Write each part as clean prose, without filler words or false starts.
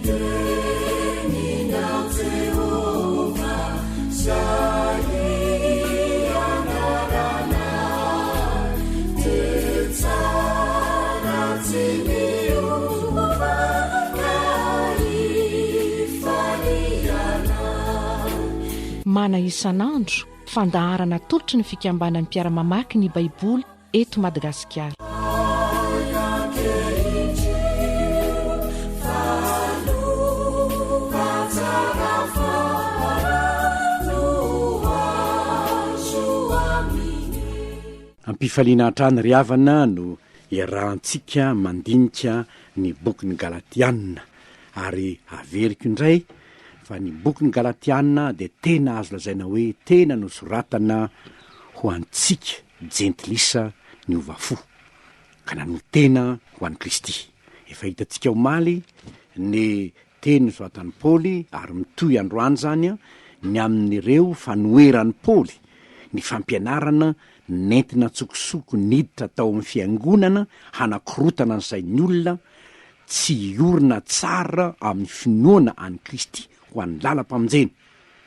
Teninao Jehovah, izay ianaranay, dia tsara tsy miova ka ifalianay. Mana isan'andro, fandaharana atolotry ny fikambanan'ny mpiara-mamaky ny Baiboly eto Madagasikara. Am-pifaliana hatrany ry havana no iarahantsika mandinika ny bokin'ny Galatiana ary averiko indray fa ny bokin'ny Galatiana dia tena azo lazaina hoe tena nosoratana ho antsika jentilisa niova fo, ka nanolo-tena ho an'i Kristy. Efa hitantsika omaly ny teny nosoratan'i Paoly, ary mitohy androany izany, ny amin'ireo fanoheran'i Paoly ny fampianarana nentina an-tsokosoko niditra tao amin'ny fiangonana hanakorotana ny sain'ny olona tsy hiorina tsara amin'ny finoana an'i Kristy ho an'ny lalam-pamonjena.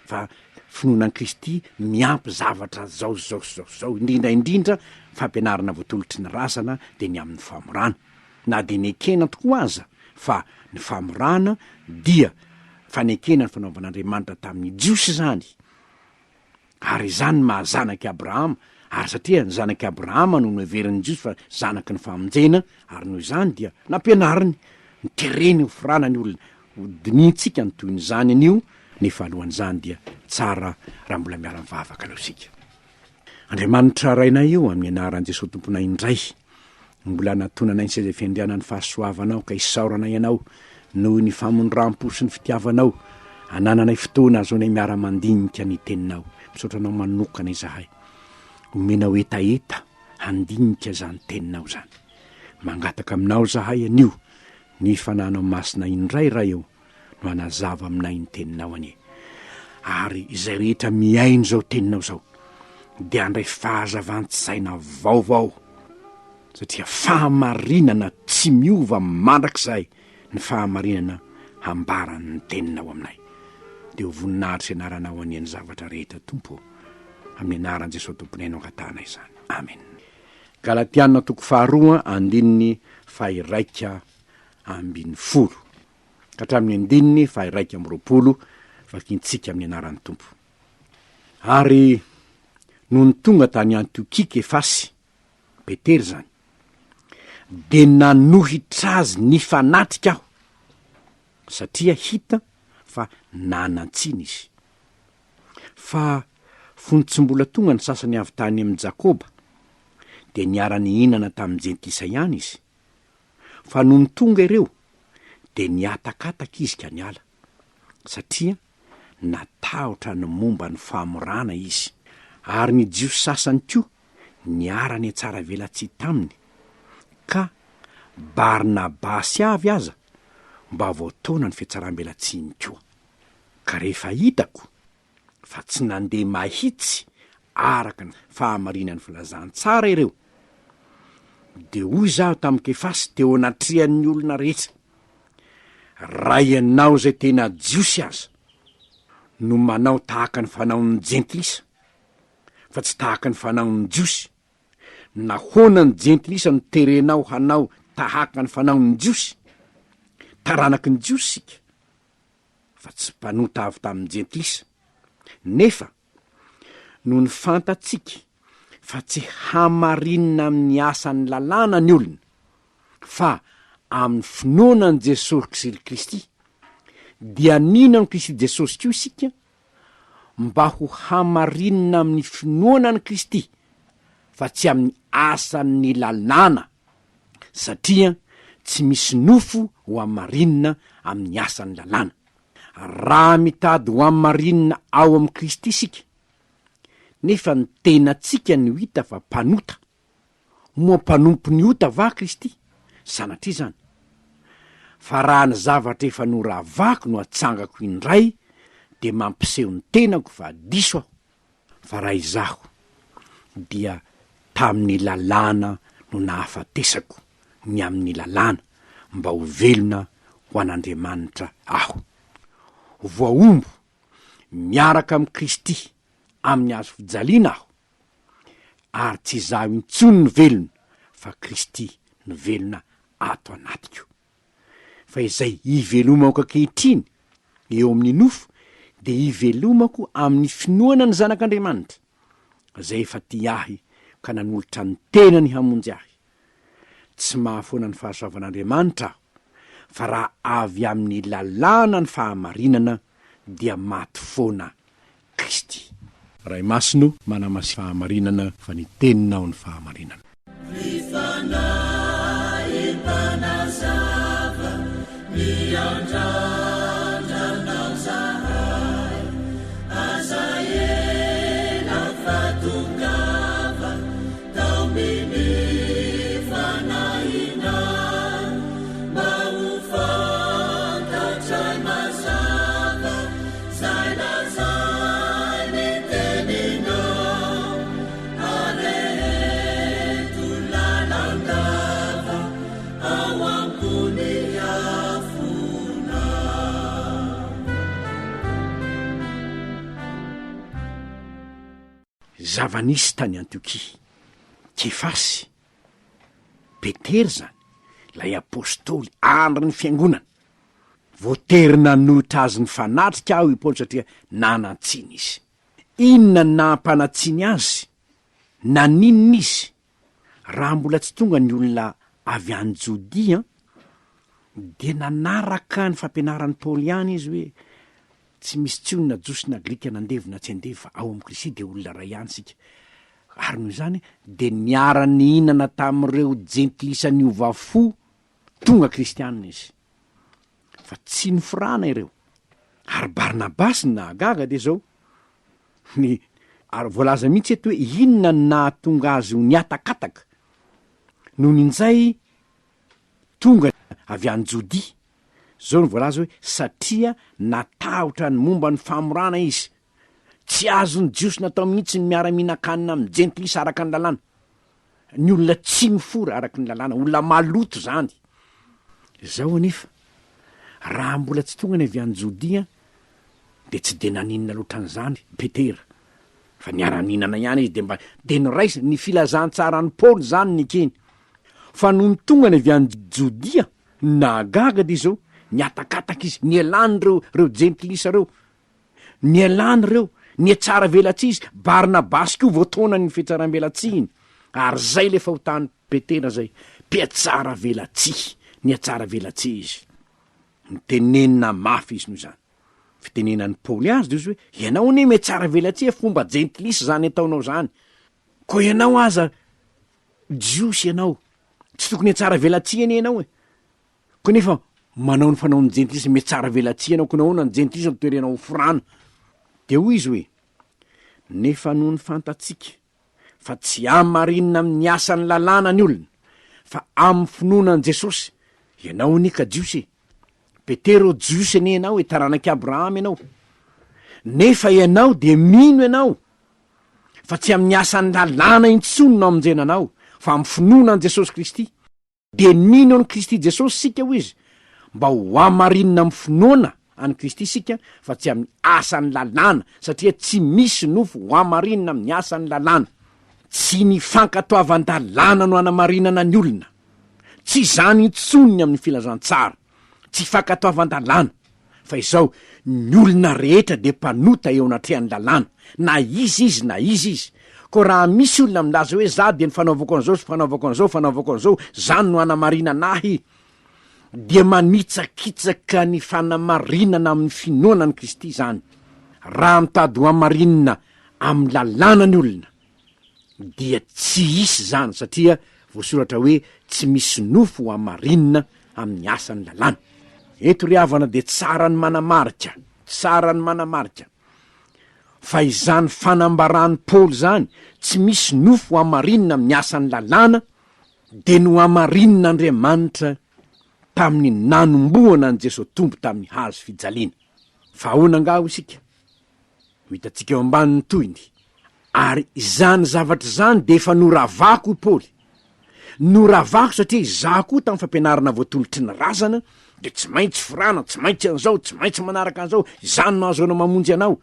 Fa finoana an'i Kristy miampy zavatra zao sy zao sy zao sy zao, indrindra indrindra fampianarana voatolotry ny razana dia ny amin'ny famorana. Na dia nekena tokoa aza fa ny famorana dia fanekena ny fanaovan'Andriamanitra tamin'ny Jiosy izany, Ary izany ny maha zanak'i Abrahama, ary satria ny zanak'i Abrahama no noheverin'ny Jiosy fa zanaky ny famonjena, ary noho izany dia nampianariny, notereny ho forana ny olona. Ho dinihintsika ny tohin'izany anio, nefa alohan'izany dia tsara raha mbola miara-mivavaka aloha isika. Andriamanitra Rainay o, amin'ny anaran'i Jesoa Tomponay indray, Mbola anatonanay ny seza fiandrianan'ny fahasoavanao ka isaoranay Anao noho ny famindrampo sy ny fitiavanao. Anananay fotoana ahazoanay miara-mandinika ny Teninao. Misaotra Anao manokana izahay. Omenao hetaheta handinika izany Teninao izany. Mangataka Aminao izahay anio ny Fanahinao Masina indray Ray o. no hanazava aminay ny teninao anie. Ary izay rehetra mihaino izao teninao izao dia handray fahazavan-tsaina vaovao satria fahamarinana tsy miova mandrakizay ny fahamarinana hambaran'ny teninao aminay. Dia ho voninahitry sy anaranao anie ny zavatra rehetra Tompo ô. Amin'ny anaran'i Jesoa Tomponay no angatahanay izany. Amen. Galatiana toko faharoa andininy faha-11 ka hatramin'ny andininy faha-21, vakintsika amin'ny anaran'ny Tompo. Ary nony tonga tany Antiokia Kefasy, Petera izany, dia nanohitra azy nifanatrika aho, satria hita fa nanan-tsiny izy. Fa fony tsy mbola tonga ny sasany avy tany amin'i Jakoba, dia niara-nihinana tamin'ny Jentilisa ihany izy. Fa nony tonga ireo dia nihatakataka izy ka niala, satria natahotra ny momba ny famorana izy. Ary ny Jiosy sasany koa niara-nihatsaravelatsihy taminy, ka Barnabasy avy aza mba voataona ny fihatsaram-belatsihiny koa. Ka rehefa hitako fa tsy nandeha mahitsy araka ny fahamarinan'ny filazantsara ireo, dia hoy izaho tamin'i Kefasy teo anatrehan'ny olona rehetra, Raha ianao izay tena Jiosy aza no manao tahaka ny fanaon'ny Jentilisa, fa tsy tahaka ny fanaon'ny Jiosy, nahoana ny Jentilisa no terenao hanao tahaka ny fanaon'ny Jiosy? Taranaky ny Jiosy isika. fa tsy mpanota avy tamin'ny jentilisa, nefa nony fantatsika fa tsy hamarinina amin'ny asan'ny lalàna ny olona, fa amin'ny finoana an'i Jesosy Kristy, dia nino an'i Kristy Jesosy koa isika mba ho hamarinina amin'ny finoana an'i Kristy, fa tsy amin'ny asan'ny lalàna. satria tsy misy nofo ho hamarinina amin'ny asan'ny lalàna. Raha mitady ho hamarinina ao amin'i Kristy isika, nefa ny tenantsika no hita fa mpanota, moa mpanompo ny ota va Kristy? Sanatria izany! Fa raha ny zavatra efa noravako no atsangako indray, dia mampiseho ny tenako fa diso aho. Fa raha izaho, dia tamin'ny lalàna no nahafatesako ny amin'ny lalàna, mba ho velona ho an'Andriamanitra aho. Voahombo miaraka amin'i Kristy amin'ny hazo fijaliana aho, ary tsy izaho intsony no velona fa Kristy no velona ato anatiko. Fa izay ivelomako ankehitriny eo amin'ny nofo dia ivelomako amin'ny finoana ny Zanak'Andriamanitra, izay efa tia ahy ka nanolotra ny tenany hamonjy ahy. Tsy mahafoana ny fahasoavan'Andriamanitra aho, fa raha avy amin'ny lalàna ny fahamarinana dia maty foana Kristy. Ray Masina o, manamasina fahamarinana fa ny Teninao ny fahamarinana. Ry Fanahy Mpanazava, miandrandra Anao zahay, aza ela fa tongava, taominy fanahinay, mba ho fantatray mazava. Zay lazainy teninao areheto lalandava ao ambony afona. Zava-nisy tany Antiokia. Kefasy, Petera izany, ilay apostoly andrin'ny fiangonana. Voatery nanohitra azy nifanatrika aho i Paoly satria nanan-tsiny izy. Inona no naha-mpanan-tsiny azy? Naninona izy? Raha mbola tsy tonga ny olona avy any Jodia, dia nanaraka ny fampianaran'i Paoly ihany izy hoe tsy misy intsony na Jiosy na Grika na andevo na tsy andevo fa ao amin'i Kristy dia olona iray ihany isika. Ary noho izany dia niara-nihinana tamin'ireo jentilisa niova fo tonga kristianina izy. Fa tsy niforana ireo. Ary Barnabasy ny nahagaga dia izao, ny, ary voalaza mihitsy eto hoe inona no nahatonga azy ho nihatakataka nony injay tonga avy any Jodia. Izao no voalaza hoe satria natahotra ny momba ny famorana izy. Tsy azon'ny Jiosy natao mihitsy ny miara-mihinan-kanina amin'ny jentilisa araka ny lalàna. Ny olona tsy mifora araka ny lalàna, olona maloto izany. Izao anefa, raha mbola tsy tonga ny avy any Jodia, dia tsy dia naninona loatra an'izany Petera, fa niara-nihinana ihany izy, dia mba dia noraisiny ny filazantsaran'i Paoly izany nekeny. Fa nony tonga ny avy any Jodia, ny nahagaga dia izao, nihatakataka izy, nialany ireo ireo jentilisa ireo, Nialany ireo, nihatsaravelatsihy izy, Barnabasy koa voataonan'ny fihatsarambelatsihiny, ary zay le fahotan'i Petera zay, mpihatsaravelatsihy, nihatsaravelatsihy izy. Nitenenina mafy izy noho izany. Fitenenan'i Paoly azy dia izy hoe, ianao anie mihatsaravelatsihy e, fomba jentilisa izany ataonao izany. Koa ianao aza Jiosy ianao, tsy tokony hihatsaravelatsihy anie ianao e. Kanefa manao ny fanaon'ny jentilisa mihatsara velatsihy ianao, koa nahoana ny jentilisa no toerenao ho forana? Dia hoy izy hoe, Nefa nony fantatsika fa tsy hamarinina amin'ny asan'ny lalàna ny olona, fa amin'ny finoana an'i Jesosy, ianao anie ka Jiosy e! Petera ô, Jiosy anie ianao e, taranak'i Abrahama ianao. Nefa ianao dia mino ianao fa tsy amin'ny asan'ny lalàna intsony no hamonjena anao, fa amin'ny finoana an'i Jesosy Kristy. Dia nino an'i Kristy Jesosy isika, hoy izy, mba ho hamarinina amin'ny finoana an'i Kristy isika fa tsy amin'ny asan'ny lalàna, satria tsy misy nofo ho hamarinina amin'ny asan'ny lalàna. Tsy ny fankatoavan-dalàna no hanamarinana ny olona. Tsy izany intsony ny amin'ny filazantsara. Tsy fankatoavan-dalàna. Fa izao, ny olona rehetra dia mpanota eo anatrehan'ny lalàna, na iza izy na iza izy. Koa raha misy olona milaza hoe za dia ny fanaovako an'izao sy fanaovako an'izao, fanaovako an'izao, zany no hanamarinana ahy, dia manitsakitsaka ny fanamarinana amin'ny finoana an'i Kristy izany. Raha mitady ho hamarinina amin'ny lalàna ny olona, dia tsy hisy izany satria voasoratra hoe tsy misy nofo ho hamarinina amin'ny asan'ny lalàna. Eto ry havana dia tsara ny manamarika, tsara ny manamarika fa izany fanambaran'i Paoly izany, tsy misy nofo ho hamarinina amin'ny asan'ny lalàna, dia nohamarinin'Andriamanitra tamin'ny nanombohana an'i Jesoa Tompo tamin'ny hazo fijaliana. Fa ahoana angaha hoy isika? Ho hitantsika eo ambany ny tohiny. Ary izany zavatra izany dia efa noravako, hoy Paoly. Noravako satria izaho koa tamin'ny fampianarana voatolotry ny razana dia tsy maintsy forana, tsy maintsy an'izao, tsy maintsy manaraka an'izao, izany no ahazoana mamonjy anao.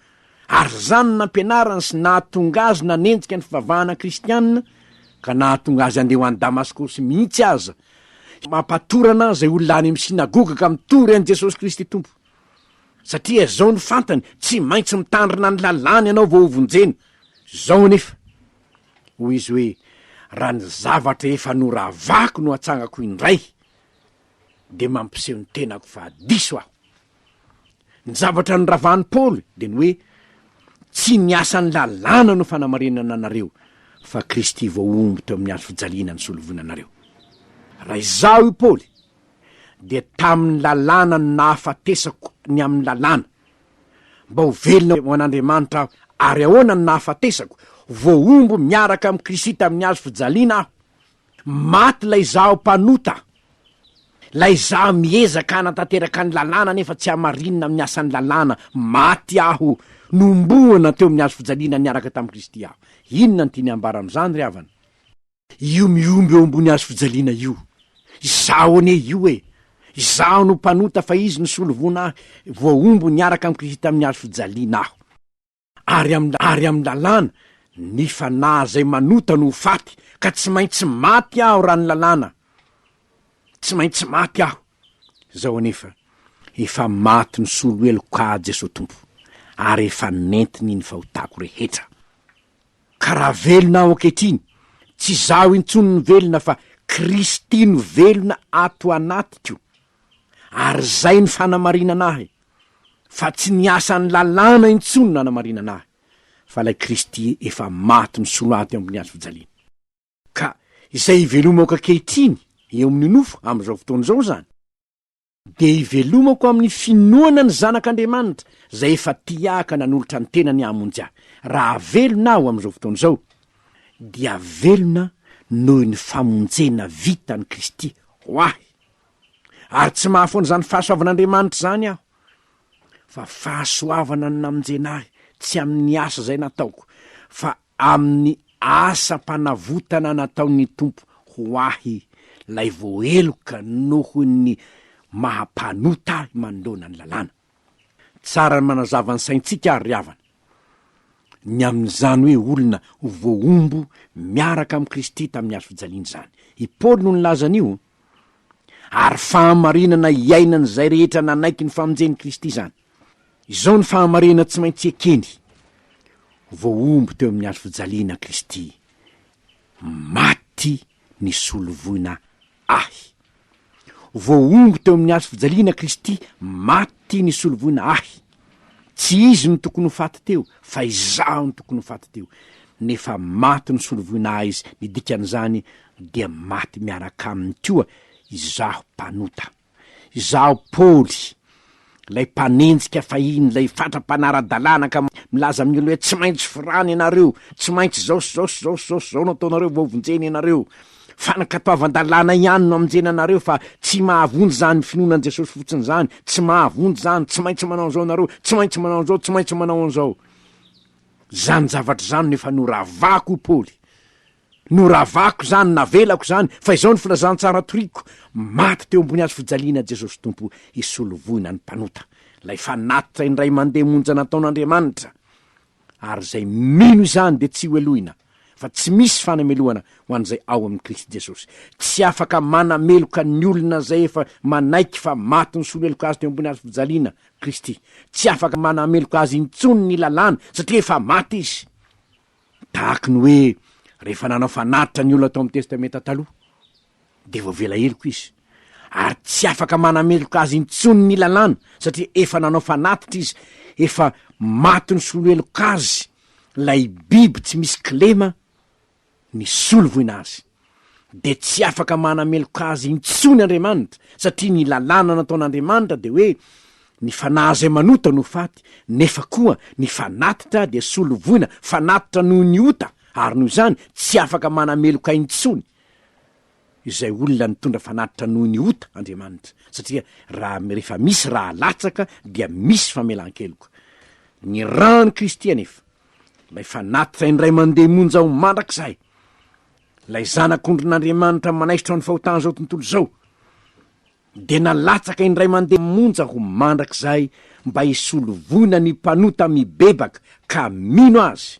Ary izany no nampianarany sy nahatonga azy nanenjika ny fivavahana kristiana, ka nahatonga azy handeha ho any Damaskosy mihitsy aza, mampatorana izay olona any amin'ny synagoga ka mitory an'i Jesosy Kristy Tompo. Satria izao no fantany, tsy maintsy mitandrina ny lalàna ianao vao hovonjena. Izao anefa, hoy izy hoe, raha ny zavatra efa noravako no atsangako indray, dia mampiseho ny tenako fa diso aho. Ny zavatra noravan'i Paoly dia ny hoe tsy ny asan'ny lalàna no fanamarinana anareo fa Kristy voahombo teo amin'ny hazo fijaliana nisolovoina anareo. Raha izaho i Paoly dia tamin'ny lalàna no nahafatesako ny amin'ny lalàna mba ho velona ho an'Andriamanitra aho ary ahoana no nahafatesako? Voahombo miaraka amin'i Kristy tamin'ny hazo fijaliana aho. Maty ilay izaho mpanota. Ilay izaho miezaka hanatanteraka ny lalàna nefa tsy hamarinina amin'ny asan'ny lalàna. Maty aho, nohomboana teo amin'ny hazo fijaliana niaraka tamin'i Kristy aho. Inona no tiany hambara amin'izany ry havana? Io mihombo eo ambony hazo fijaliana io. Izaho anie io e! Izaho no mpanota fa izy nisolo voina ahy, voahombo niaraka amin'i Kristy tamin'ny hazo fijaliana aho. Ary amin'ny ary amin'ny lalàna, ny fanahy izay manota no ho faty, ka tsy maintsy maty aho raha ny lalàna. Tsy maintsy maty aho. Izao anefa, efa maty nisolo heloka ahy Jesoa Tompo, ary efa nentiny ny fahotako rehetra. Ka raha velona aho ankehitriny, tsy izaho intsony no velona fa Kristy no velona ato anatiko. Ary izay no fanamarinana ahy. Fa tsy ny asan'ny lalàna intsony no anamarinana ahy, fa ilay Kristy efa maty nisolo ahy teo ambony hazo fijaliana. Ka izay ivelomako ankehitriny eo amin'ny nofo, amin'izao fotoana izao izany, dia ivelomako amin'ny finoana ny Zanak'Andriamanitra, izay efa tia ahy ka nanolotra ny tenany hamonjy ahy. Raha velona aho amin'izao fotoana izao, dia velona noho ny famonjena vitan'i Kristy ho ahy. Ary tsy mahafoana izany fahasoavan'Andriamanitra izany aho, fa fahasoavana no namonjena ahy, tsy amin'ny asa izay nataoko, fa amin'ny asam-panavotana nataon'ny Tompo ho ahy, ilay voaheloka noho ny maha mpanota ahy manoloana ny lalàna. Tsara ny manazava ny saintsika ary ry havana, ny amin'izany hoe olona ho voahombo miaraka amin'i Kristy tamin'ny hazo fijaliana izany. I Paoly no nilaza an'io. Ary fahamarinana iainan'izay rehetra nanaiky ny famonjen'i Kristy izany. Izao ny fahamarinana tsy maintsy ekeny, Voahombo teo amin'ny hazo fijaliana Kristy, maty nisolo voina ahy. Voahombo teo amin'ny hazo fijaliana Kristy, maty nisolo voina ahy. Tsy izy no tokony ho faty teo, fa izaho no tokony ho faty teo. Nefa maty nisolo voina ahy izy, ny dikan'izany dia maty miaraka aminy koa izaho mpanota. Izaho Paoly, ilay mpanenjika fahiny, ilay fatra-panara-dalàna ka milaza amin'ny olona hoe tsy maintsy forana ianareo, tsy maintsy izao sy izao sy izao sy izao sy izao no ataonareo vao vonjena ianareo. Fanakatoavan-dalàna ihany no amonjena anareo fa tsy mahavonjy izany finoana an'i Jesosy fotsiny izany, tsy mahavonjy izany, tsy maintsy manao an'izao ianareo, tsy maintsy manao an'izao, tsy maintsy manao an'izao. Izany zavatra izany no efa noravako hoy Paoly. Noravako izany, navelako izany, fa izao ny filazantsara toriko, maty teo ambony hazo fijaliana Jesosy Tompo hisolo voina ny mpanota, ilay fanatitra indray mandeha monja nataon'Andriamanitra, ary izay mino izany dia tsy hohelohina, fa tsy misy fanamelohana ho an'izay ao amin'i Kristy Jesosy. Tsy afaka manameloka ny olona izay efa manaiky fa maty nisolo heloka azy teo ambony hazo fijaliana Kristy. Tsy afaka manameloka azy intsony ny lalàna, satria efa maty izy. Tahaky ny hoe rehefa nanao fanatitra ny olona tao amin'ny Testamenta Taloha, dia voavela heloka izy, ary tsy afaka manameloka azy intsony ny lalàna, satria efa nanao fanatitra izy, efa maty nisolo heloka azy ilay biby tsy misy kilema nisolo voina azy. Dia tsy afaka manameloka azy intsony Andriamanitra, satria ny lalàna nataon'Andriamanitra dia hoe ny fanahy izay manota no faty, nefa koa ny fanatitra dia solovoina, fanatitra noho ny ota, ary noho izany tsy afaka manameloka intsony izay olona nitondra fanatitra noho ny ota Andriamanitra, satria raha rehefa misy raha latsaka dia misy famelan-keloka. Ny ran'i Kristy anefa, ilay fanatitra indray mandeha monja ho mandrakizay, Ilay Zanak'ondrin'Andriamanitra manaisotra ny fahotan'izao tontolo izao. Dia nalatsaka indray mandeha monja ho mandrakizay mba hisolo voina ny mpanota mibebaka ka mino Azy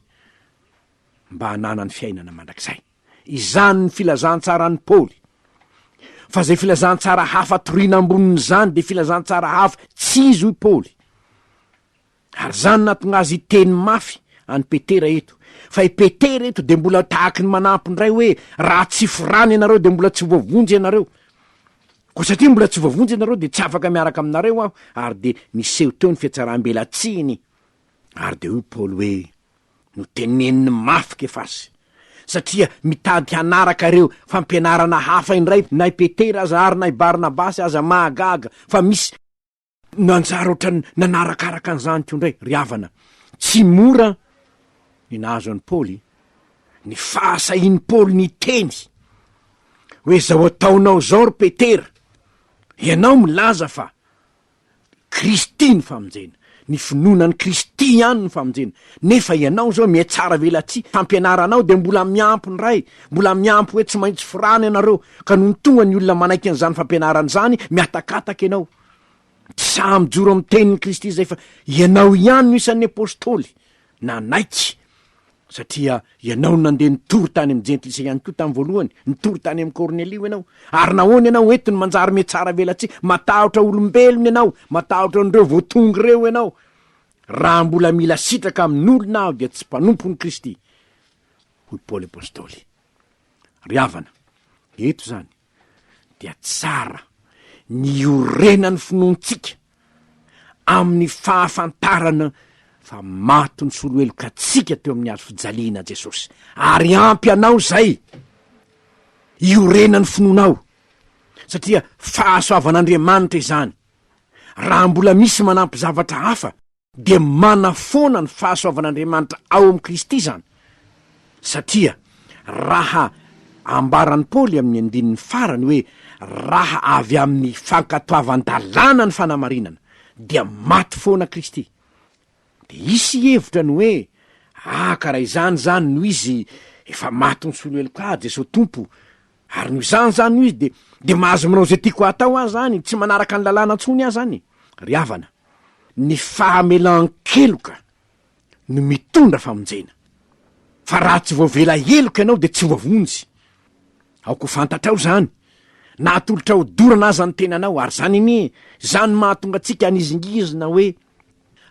mba hananany fiainana mandrakizay. Izany ny filazantsaran'i Paoly. Fa izay filazantsara hafa toriana ambonin'izany dia filazantsara hafa tsy izy hoy Paoly. Ary izany nahatonga azy hiteny mafy an'i Petera eto. Fa i Petera eto dia mbola tahaky ny manampy indray hoe raha tsy forana ianareo dia mbola tsy voavonjy ianareo. Koa satria mbola tsy voavonjy ianareo dia tsy afaka miaraka aminareo aho. Ary dia niseho teo ny fihatsaram-belatsihiny. Ary dia hoy Paoly hoe, noteneniny mafy Kefasy, satria mitady hanaraka ireo fampianarana hafa indray na i Petera aza ary na i Barnabasy aza mahagaga fa misy Nanjary ohatran'ny nanarakaraka an'izany koa indray, ry havana. Tsy mora ny nahazo an'i Paoly, ny fahasahian'i Paoly niteny hoe izao ataonao izao ry Petera, ianao milaza fa Kristy ny famonjena, ny finoana an'i Kristy ihany ny famonjena, nefa ianao izao mihatsara velatsihy, fampianaranao dia mbola miampy indray, mbola miampy hoe tsy maintsy forana ianareo, ka nony tonga ny olona manaiky an'izany fampianarana izany, mihatakataka ianao. Tsy sahy mijoro amin'ny tenin'i Kristy izay fa ianao ihany no isan'ny apostoly nanaiky satria ianao no nandeha nitory tany amin'ny jentilisa ihany koa tamin'ny voalohany, nitory tany amin'i Kornelio ianao. Ary nahoana ianao eto no manjary mihatsara velatsihy? Matahotra olombelona ianao, matahotra an'ireo vao tonga ireo ianao. Raha mbola mila sitraka amin'olona aho dia tsy mpanompon'i Kristy, hoy Paoly apostoly. Ry havana, eto izany dia tsara ny hiorenan'ny finoantsika amin'ny fahafantarana fa maty nisolo heloka antsika teo amin'ny hazo fijaliana Jesosy, ary ampy anao izay hiorenan'ny finoanao, satria fahasoavan'Andriamanitra izany. Raha mbola misy manampy zavatra hafa dia manafoana ny fahasoavan'Andriamanitra ao amin'i Kristy izany, satria raha ambaran'i Paoly amin'ny andininy farany hoe raha avy amin'ny fankatoavan-dalàna ny fanamarinana dia maty foana Kristy, dia hisy hihevitra ny hoe ah ka raha izany izany no izy efa maty nisolo heloka ahy Jesoa Tompo, ary noho izany izany no izy dia dia mahazo manao izay tiako hatao aho izany, tsy manaraka ny lalàna intsony aho izany. Ry havana, ny fahamelan-keloka no mitondra famonjena. Fa raha tsy voavela heloka ianao dia tsy voavonjy. Aoka ho fantatrao izany, na atolotrao hodorana aza ny tenanao, ary izany anie, izany no mahatonga antsika hanizingizina hoe,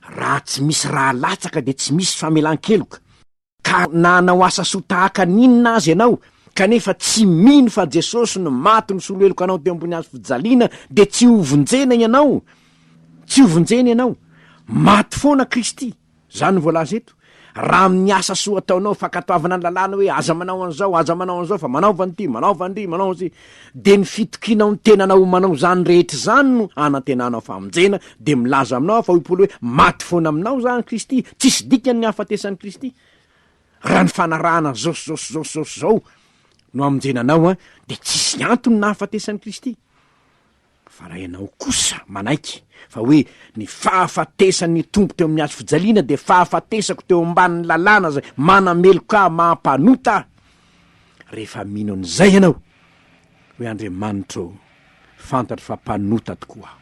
raha tsy misy rà latsaka dia tsy misy famelan-keloka. Ka na hanao asa soa tahaka ny inona aza ianao, kanefa tsy mino fa Jesosy no maty nisolo heloka anao teo ambony hazo fijaliana, dia tsy ho vonjena ianao. Tsy ho vonjena ianao. Maty foana Kristy. Izany no voalaza eto. Raha amin'ny asa soa ataonao, fankatoavana ny lalàna hoe aza manao an'izao, aza manao an'izao, fa manaova an'ity, manaova an'ry, manaova an'ity, dia ny fitokianao ny tenanao ho manao izany rehetra izany no anantenanao famonjena, dia milaza aminao aho fa hoy Paoly hoe maty foana aminao izany Kristy, tsisy dikany ny hahafatesan'i Kristy. Raha ny fanarahana zao sy zao sy zao sy zao sy zao no hamonjena anao an, dia tsisy antony nahafatesan'i Kristy. Fa raha ianao kosa manaiky fa hoe ny fahafatesan'ny Tompo teo amin'ny hazo fijaliana dia fahafatesako teo ambanin'ny lalàna izay manameloka ahy maha-mpanota ahy, rehefa mino an'izay ianao, hoe Andriamanitra ô, fantatro fa mpanota tokoa aho,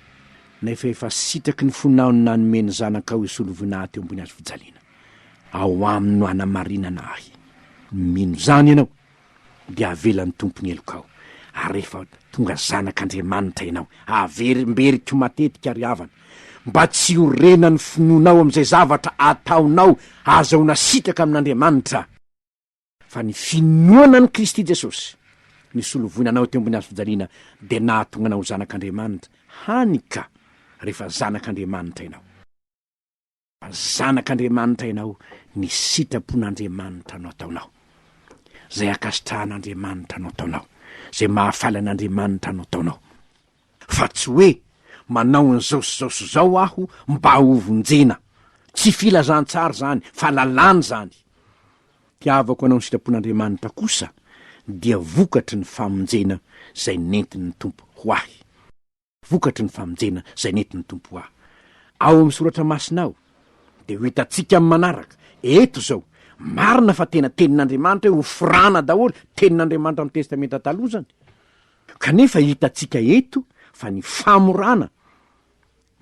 nefa efa sitraky ny fonao ny nanome ny Zanakao hisolo voina ahy teo ambony hazo fijaliana. Ao Aminy no hanamarinana ahy. Mino izany ianao, dia avelan'ny Tompo ny helokao, ary rehefa tonga zanak'Andriamanitra ianao, averimberiko matetika ry havana, mba tsy hiorenan'ny finoanao amin'izay zavatra ataonao ahazahoana sitraka amin'Andriamanitra, Fa ny finoana an'i Kristy Jesosy, nisolo voina anao teo ambony hazo fijaliana, dia nahatonga anao ho zanak'Andriamanitra, hany ka rehefa zanak'Andriamanitra ianao, zanak'Andriamanitra ianao, ny sitrapon'Andriamanitra no ataonao, izay ankasitrahan'Andriamanitra no ataonao, izay mahafaly an'Andriamanitra no ataonao. Fa tsy hoe manao an'izao sy izao sy izao aho mba hovonjena. Tsy filazantsara izany, fa lalàna izany. Tiavako anao ny sitrapon'Andriamanitra kosa dia vokatry ny famonjena izay nentin'ny Tompo ho ahy. Vokatry ny famonjena izay nentin'ny Tompo ho ahy. Ao amin'ny Soratra Masina ao, dia ho hitantsika amin'ny manaraka, eto izao, marina fa tena Tenin'Andriamanitra hoe hoforana daholo, Tenin'Andriamanitra amin'ny Testamenta Taloha izany. Kanefa hitantsika eto. fa ny famorana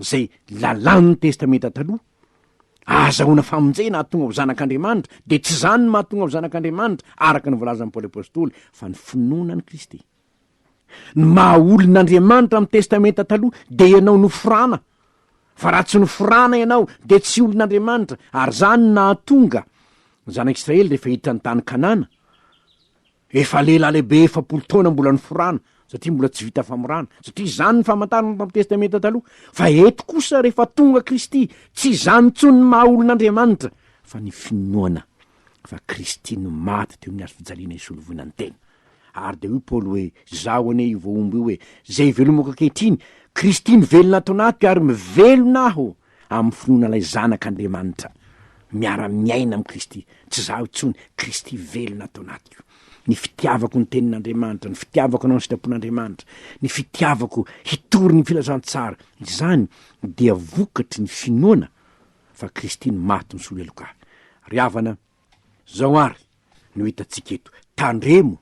izay lalàn'ny Testamenta Taloha, ahazahoana famonjena hahatonga ho zanak'Andriamanitra, dia tsy izany no mahatonga ho zanak'Andriamanitra, araka ny voalazan'i Paoly Apostoly, fa ny finoana an'i Kristy. Ny maha olon'Andriamanitra amin'ny Testamenta Taloha dia ianao noforana, fa raha tsy noforana ianao dia tsy olon'Andriamanitra, ary izany no nahatonga ny zanak'Israely rehefa hiditra ny tany Kanana, Efa lehilahy lehibe 40 taona mbola niforana satria mbola tsy vita famorana, satria izany ny famantarana tamin'ny Testamenta Taloha. Fa eto kosa rehefa tonga Kristy, tsy izany intsony ny maha olon'Andriamanitra, fa ny finoana fa Kristy no maty teo amin'ny hazo fijaliana hisolo voina ny tena. Ary dia hoy Paoly hoe, Izaho anie io voahombo io e, izay ivelomako ankehitriny, Kristy mivelona ato anatiko ary mivelona aho. Amin'ny finoana ilay Zanak'Andriamanitra, miara-miaina amin'i Kristy, tsy izaho intsony, Kristy velona ato anatiko. Ny fitiavako ny Tenin'Andriamanitra, ny fitiavako hanao ny sitrapon'Andriamanitra, ny fitiavako hitory ny filazantsara, izany dia vokatry ny finoana fa Kristy no maty nisolo heloka ahy. Ry havana, Zao ary no hitantsika eto, tandremo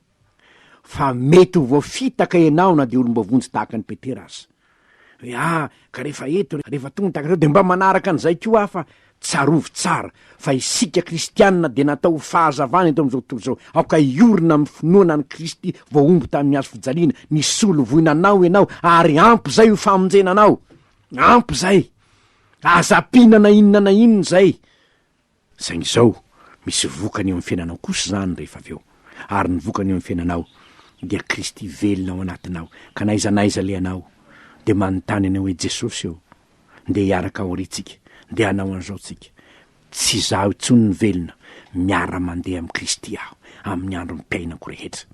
fa mety ho voafitaka ianao na dia olom-boavonjy tahaka an'i Petera aza. Hoe ah, ka rehefa eto, rehefa tonga tahaka izao dia mba manaraka an'izay koa aho fa tsarovy tsara fa isika kristianina dia natao ho fahazavana eto amin'izao tontolo izao. Aoka hiorina amin'ny finoana an'i Kristy voahombo tamin'ny hazo fijaliana, nisolo voina anao ianao ary ampy izay ho famonjena anao. Ampy izay. Aza ampiana na inona na inona izay. Saingy izao, misy vokany eo amin'ny fiainanao kosa izany rehefa avy eo. Ary ny vokany eo amin'ny fiainanao dia Kristy velona ao anatinao, ka na aiza na aiza alehanao, dia manontany anao hoe, Jesosy ô, ndeha hiaraka aoriantsika, ndeha hanao an'izao tsika. Tsy izaho intsony no velona, miara-mandeha amin'i Kristy aho, amin'ny androm-piainako rehetra.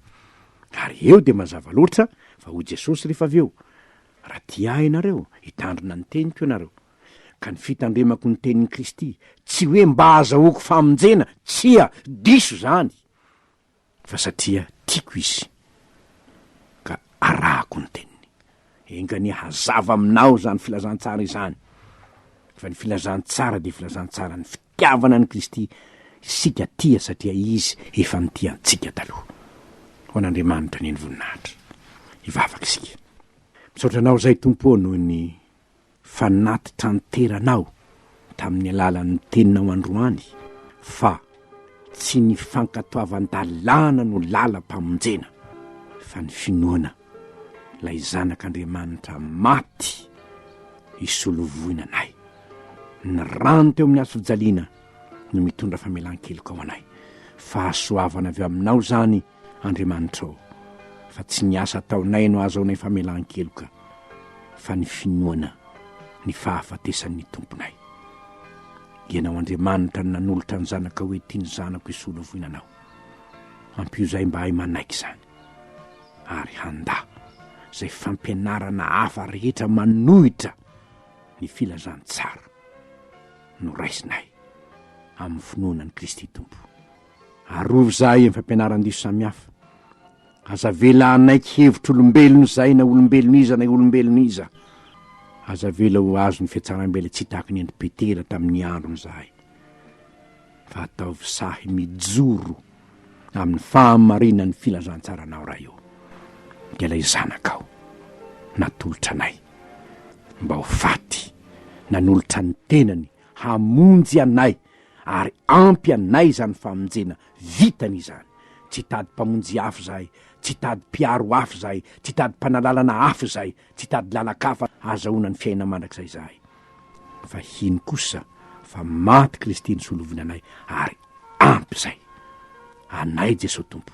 Ary eo dia mazava loatra fa hoy Jesosy rehefa avy eo, Raha tia Ahy ianareo, hitandrina ny teniko ianareo. Ka ny fitandremako ny tenin'i Kristy, tsy hoe mba hahazahoako famonjena, tsia, diso izany, fa satria tiako Izy, ka arahako ny teniny. Enga anie hazava aminao izany filazantsara izany, fa ny filazantsara dia filazantsaran'ny fitiavana an'i Kristy, isika tia satria Izy efa nitia antsika taloha. Ho an'Andriamanitra anie ny voninahitra. Hivavaka isika. Misaotra Anao izay Tompo ô noho ny fanatitranteranao tamin'ny alalan'ny teninao androany fa tsy ny fankatoavan-dalàna no lalam-pamonjena fa ny finoana ilay Zanak'Andriamanitra maty hisolo voina anay. Ny rano teo amin'ny hazo fijaliana no mitondra famelan-keloka ho anay. Fahasoavana avy aminao izany Andriamanitra ô, fa tsy ny asa ataonay no ahazaonay famelan-keloka, fa ny finoana ny fahafatesan'ny Tomponay. Ianao Andriamanitra no nanolotra ny Zanakao hoe ity ny Zanako hisolo voina anao. Ampio izahay mba hahay manaiky izany, ary handà izay fampianarana hafa rehetra manohitra ny filazantsara noraisinay amin'ny finoana an'i Kristy Tompo. Arovy izahay amin'ny fampianaran-diso samihafa. Aza avela hanaiky hevitr'olombelona izahay na olombelona iza na olombelona iza. Aza avela ho azon'ny fihatsarambelatsihy tahaka ny an-dry Petera tamin'ny androny izahay. Fa ataovy sahy mijoro amin'ny fahamarinan'ny filazantsaranao Ray ô. Dia ilay Zanakao natolotra anay mba ho faty, nanolotra ny tenany hamonjy anay ary ampy anay izany famonjena vitany izany. Tsy hitady mpamonjy hafa izahay, tsy hitady mpiaro hafa izahay, tsy hitady mpanalalana hafa izahay, tsy hitady lalan-kafa hahazahoana ny fiainana mandrakizay izahay. Fa hino kosa fa maty Kristy nisolovina anay ary ampy izay. Anay Jesoa Tompo,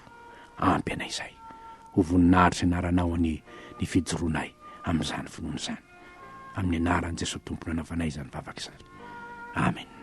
ampy anay izay. Ho voninahitry ny anaranao anie ny fijoroanay amin'izany finoana izany. Amin'ny anaran'i Jesoa Tompo nanaovanay izany vavaka izany. Amen.